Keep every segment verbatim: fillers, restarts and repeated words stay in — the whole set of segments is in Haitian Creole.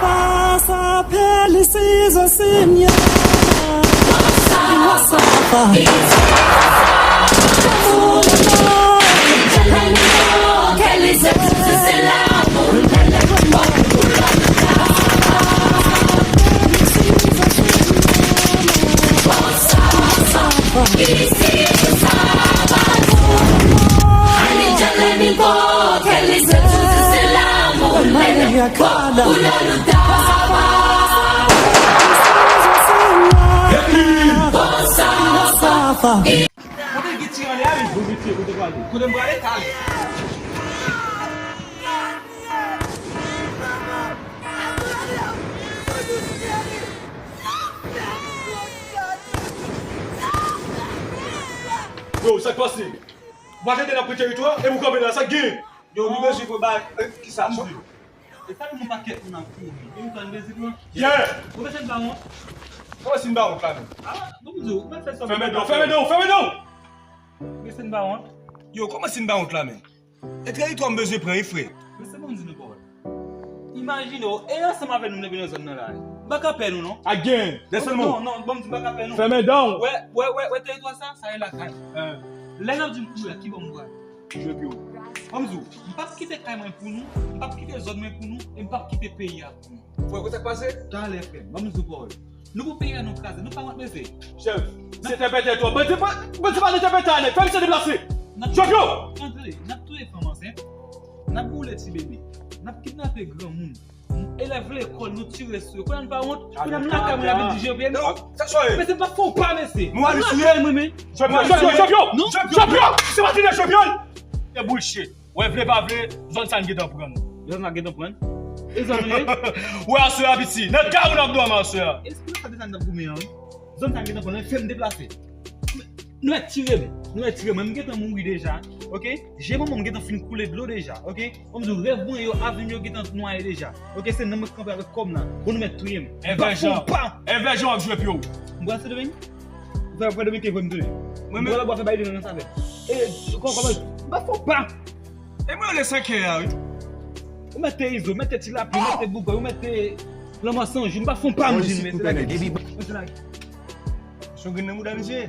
Pasa felices, Señor. Pasa. Kote ki tire ale a, wi? Kote m prale? Talè. Yo, sa k pase? Ou pa tande n ap pran teritwa, epi w kanpe la, sa k gen? Yo, nou bezwen pran bagay, eh, kisa? E sa nou pakèt moun ap kouri. Yo, nou bezwen pran. Yeah! Ou bezwen ba wont? Kòman si n ba wont la menm? Ah, bon, m di w, ou mèt fè sa. Fèmen dan w, fèmen dan w, fèmen dan w! Ou bezwen ba wont? Yo, kòman si n ba wont la menm? E teritwa m bezwen pran, wi, frè. Men se bon, m di nou pawòl. Imajine w, e ansanm avè nou, nou vin nan zòn nan la. M pa ka pè nou, non. Again, listen mo. Non, non, bon, m di m pa ka pè nou. Fèmen dan w. Wè, wè, wè, wè teritwa sa, sa e lakay. Lè n ap di m kouri la, ki bò m pral? Jwe pye w. Bon, m di w, m p ap kite kay mwen pou nou, m p ap kite zòn mwen pou nou, e m p ap kite peyi a pou nou. Frè, ou wè sa k pase? Talè, frè m, ban m di w pawòl. Nou pou peyi a nou kraze, nou pa wont mesye. Chèf, se tèpètè twòp. Bandi pa, bandi pa nan tèpètè a nèt. Fè misye deplase. Jòpyo! Tande, n ap touye fanm ansent. N ap boule ti bebe. N ap kidnape granmoun. Elèv lekòl, nou tire sou yo. Kounye a nou pa wont. Kounye a nou lakay mwen ap di Jòpyo. Mesye, m p ap fè w pa, mesye. Mwen ale sou yo. Jòpyo, Jòpyo, Jòpyo! Jòpyo! Se pa tire Jòpyo! Se bullshit. Wè, vle pa vle, zòn sa n gentan pran nou. Zòn sa gentan pran? E zòn nou ye? Wè, aswè a piti. Nan kay ou n ap dòmi aswè a. Espri sa desann nan goumen an, wi. Zòn sa gentan pran, fè m deplase. Nou mèt tire m. Nou mèt tire m. Mwen, m gentan mouri deja. Oke? Je manman m gentan fin koule dlo deja. Oke? Kòm di w, rèv mwen yo, avni m yo gentan nwaye deja. Oke? Se nan mwen k kanpe avèk kò m la. Bon, nou mèt touye m. Evè jan. Evè jan w ap jwe pye w. M pral Sendomeng. Ou fè, ou fè Dominiken vre m tounen. Mwen menm. Mwen la bwa fè bay de nan sa fè. E, kò, kò, m pa fè w pa. E mwen le senkè a, wi. Ou mèt te Izo, ou mèt te Tilapi, ou mèt te Bougòy, ou mèt te Lanmò San Jou, m pa fè w pa, m di nou, mesye, lage. Mesye, lage. Chongen nan mouda misye.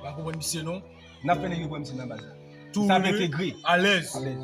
Pa konprann misye, non. N ap fè nèg yo pran misye nan baz la. Sa fè ke gri. Alèz. Alèz.